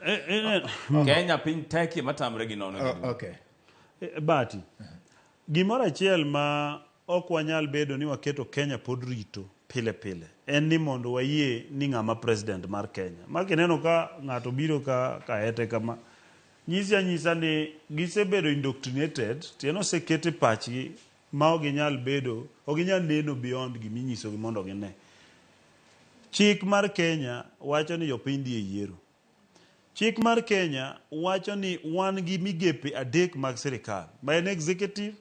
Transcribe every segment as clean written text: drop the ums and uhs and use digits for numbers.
Eh, eh, eh. Kenya piny tekie matamre gi nono. Oh, okay. Bati, gimoro achiel ma ok wanyal bedo ni waketo Kenya pod rito pile pile en ni mondo wayie ni ng'ama president mar Kenya. Ma kineno ka ng'ato biro ka kaete kama, nyisi anyisa ni gisebedo indoctrinated, tiende oseket e pachgi ma ok ginyal bedo, ok ginyal neno beyond giminyisogi mondo gine. Chik mar Kenya wacho ni jopiny dhi e yiero. Chik mar Kenya wacho ni wan gi migepe adek mag sirikal ma en executive,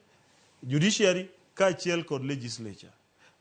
judiciary kaachiel kod legislature.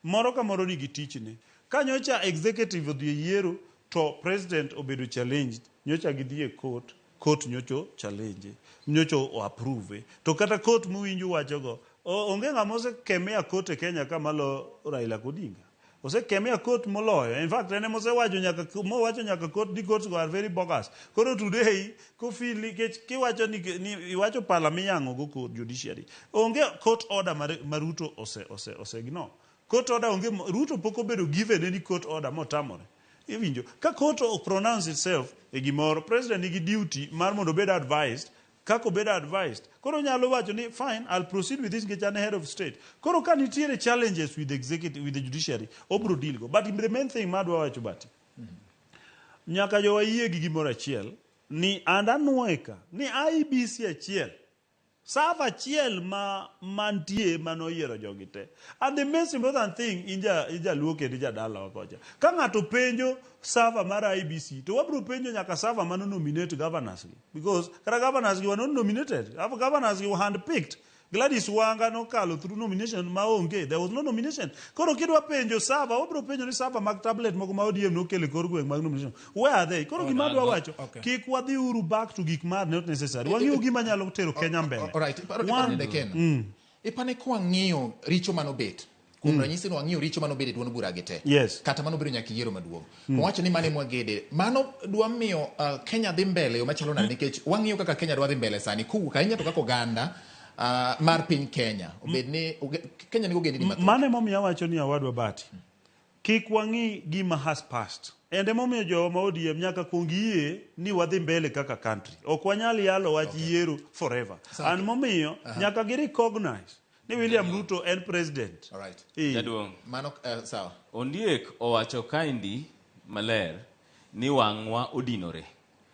Moro ka moro nigi tichne. Ka nyocha executive odhi e yiero to president obedo challenged, nyocha gidhi e court, court nyocha challenge, nyocha o approve. To kata court muwinjo wachogo, onge ng'ama osekemea court e Kenya ka malo Raila Odinga. Osekemea court moloyo. In fact, en ema osewacho nyaka mowacho nyaka court ni courts go are very bogus. Koro today kofeel nikech kiwacho ni iwacho pala miyang'o go court judiciary. Onge court order ma Ruto ose ignore. Court order onge, Ruto pok obedo given any court order motamore. Iwinjo ka court o pronounce itself e gimoro, president nigi duty mar mondo obed advised kaka obedo advised. Koro onyalo wacho ni fine, I'll proceed with this nikech an head of state. Koro ka nitiere challenges with the executive, with the judiciary, obro deal go. But the main thing madwa wacho bati, nyaka jowa yie gi gimoro achiel ni and anuoye ka ni IEBC achiel server achiel ma mantie manoyiero jogi te. And the most important thing in ja in jaluo kendo jadalawa kocha, ka ng'ato penjo server mar IEBC to wabro penjo nyaka server mano nominate governors gi, because kata governors gi were not nominated, governors gi were handpicked. Gladys Wanga nokalo through nomination ma onge, there was no nomination. Koro kidwa penjo server, wabro penjo ni server mag tablet moko ma ODM nokelo e kor gweng' mag nomination, where are they? Koro gima adwa wacho, kik wadhi uru back to gik ma not necessary. Wang'iyo gima nyalo tero Kenya mbele. Alright, iparo ni Ken. Ipane kwang'iyo richo manobet. Kuom ranyisi ni wang'iyo richo manobet e duond bura gi te. Kata manobedo nyaka yiero maduong'. Wawacho ni mano emwagede. Mano dwa miyo Kenya dhi mbele yo machalo nade, nikech wang'iyo kaka Kenya dwa dhi mbele sani kowuok ahinya to kaka oganda mar piny Kenya. Obed ni Kenya nigi ogendini mathoth. Mano emomiyo awacho ni awadwa Bati, kik wang'i gima has passed. Ende momiyo jowa ma ODM nyaka kuong yie ni wadhi mbele kaka country. Ok wanyal yalo wach yiero forever. An momiyo nyaka gi recognize ni William Ruto en president. Alright. Jaduong'. Mano sawa. Ondiek owacho kaendi maler ni wang'wa odinore.